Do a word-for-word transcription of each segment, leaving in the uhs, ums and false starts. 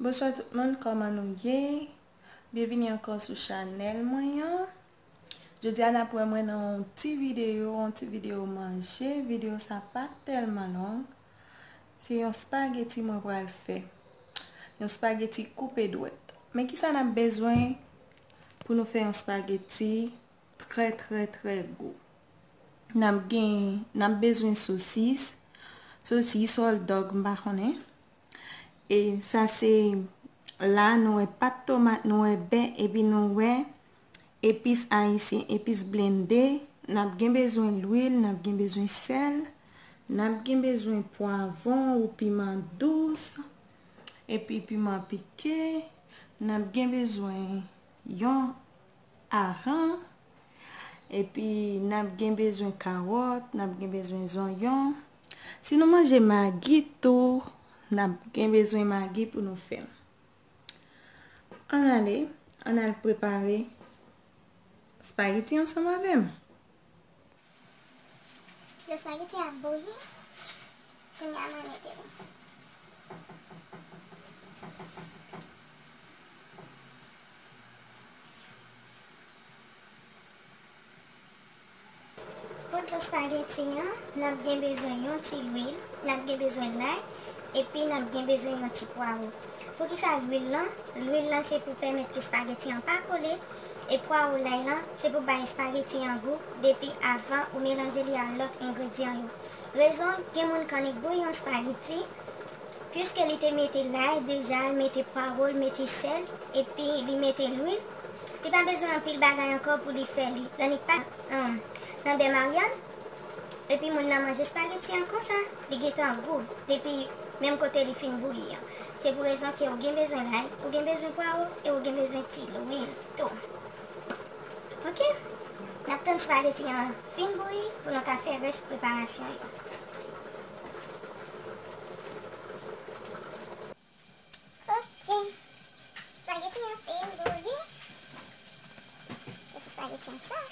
Bonswa tout moun, kòman nou ye? Byenvini ankò sou chanèl mwen an. Jodi a n ap wè mwen nan yon ti videyo, yon ti videyo manje. Videyo sa pa tèlman long. Se yon spageti mwen pral fè. Yon spageti koupe dwèt. Men kisa n ap bezwen pou nou fè yon spageti trè, trè, trè gou? N ap gen, n ap bezwen sosis. Sosis, hot dog, m pa konnen. E sa se, la nou wè pat tomat, nou wè bè, epi nou wè epis ayisyen, epis blende. N ap gen bezwen lwil, n ap gen bezwen sèl, n ap gen bezwen pwavwon ou piman dous, epi piman pike. N ap gen bezwen yon aran, epi n ap gen bezwen kawòt, n ap gen bezwen zonyon. Si nou manje magi tou, n ap gen bezwen magi pou nou fè l. Ann ale, ann al prepare spageti ansanm avè m. Dlo spageti a ap bouyi. Kounye a, mwen mete li. Pou dlo spageti an, n ap gen bezwen yon ti lwil, n ap gen bezwen lay, epi n ap gen bezwen yon ti pwawo. Poukisa lwil lan? Lwil lan se pou pèmèt ke spageti an pa kole, e pwawo lay lan se pou bay spageti an gou depi avan ou melanje li a lòt engredyan yo. Rezon, gen moun k annik bouyi yon spageti, piske li te mete lay deja, l mete pwawo, l mete sèl, epi li mete lwil, li pa bezwen anpil bagay ankò pou li fè li. L annik pa, um, nan bè maryal, epi moun nan manje spageti an konsa, li gentan gou, depi menm kote li fin bouyi an. Se pou rezon ke ou gen bezwen lay, ou gen bezwen pwawo, e ou gen bezwen ti lwil tou. Oke? N ap tann spageti an fin bouyi pou nou ka fè rès preparasyon yo. Oke. Spageti an fin bouyi. Se spageti an sa.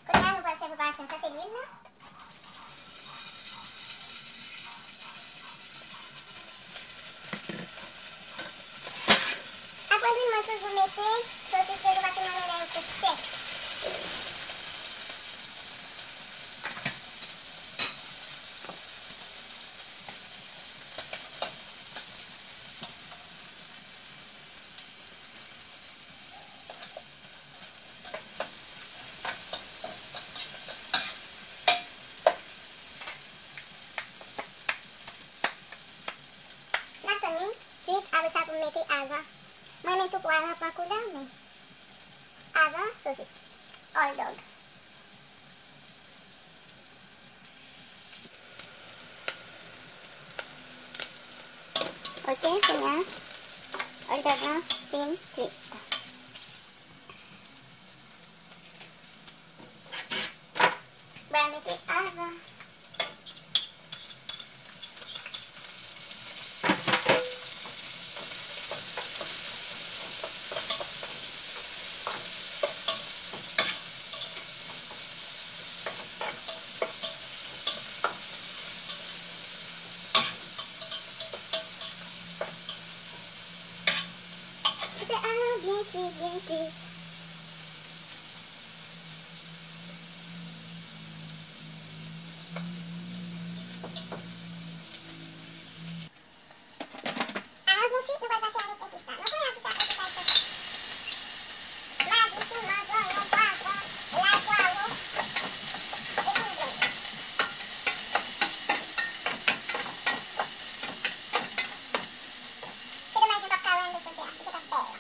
Kounye a, nou pral fè preparasyon. Sa se lwil la. Apre lwil, mwen toujou mete sosis yo tou paske mwen renmen yo tou sèk. N ap tann li kuit, apre sa pou m mete aran. Mwen renmen tou pou aran pran koulè, men aran, sosis, hot dog. Oke, kounye a, hot dog lan fin kuit. Mwen mete aran. Kite aran byen kui, byen kui. Aran byen kui, nou pral pase avèk epis la. Nou konnen epis la, epis ayisyen. Magi, piman, zonyon, pwavwon, lay, pwawo, epi lwil. Se domaj nou p ap ka wè anndan sote a, li gentan bèl.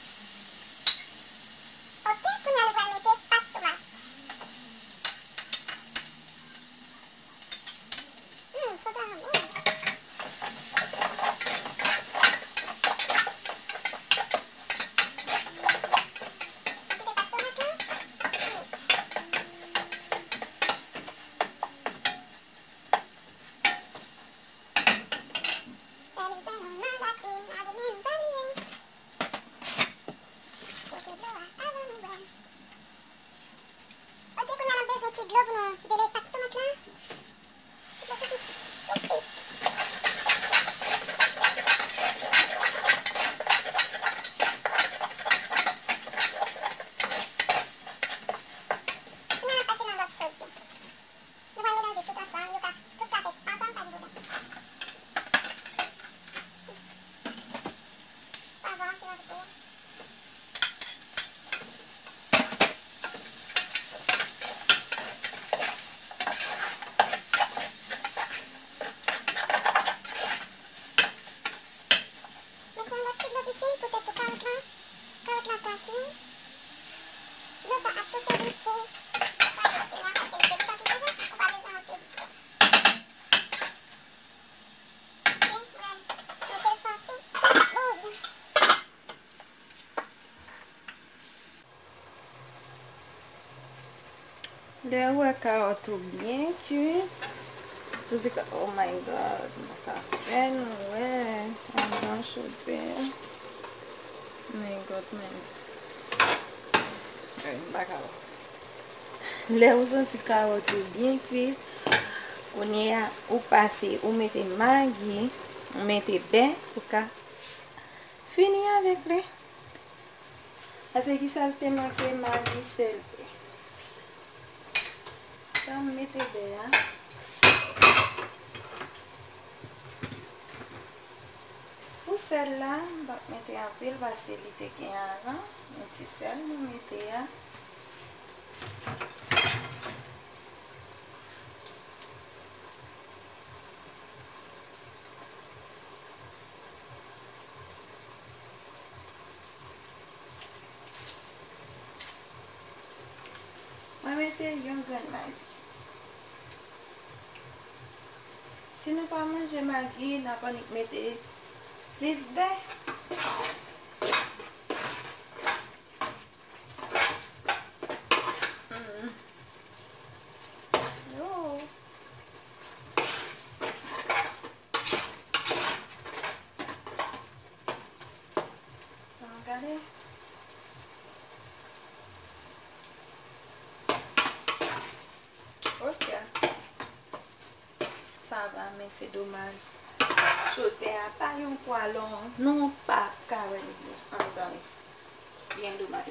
Lè w wè kawòt ou byen kuit, ou di, "Oh my God, mwen ka fè nou wè anndan chodyè." My God, my God. Eh, m pa ka wè. Lè ou santi kawòt ou byen kuit, kounye a, ou pase, ou mete magi, ou mete bè, ou ka fini avèk li. Paske ki sa l te manke? Magi, sèl, bè. Sa m mete bè a. Pou sèl la, m p ap mete anpil paske li te gen avan. Yon ti sèl mwen mete a. Mwen mete yon grenn magi. Si nou pa manje magi, n ap annik mete plis bè. Mm. Yo. Ann gade. Ok. Sa va, men se domaj. Chodyè a pa yon pwa long, non, pa ka wè li byen anndan li. Byen domaj.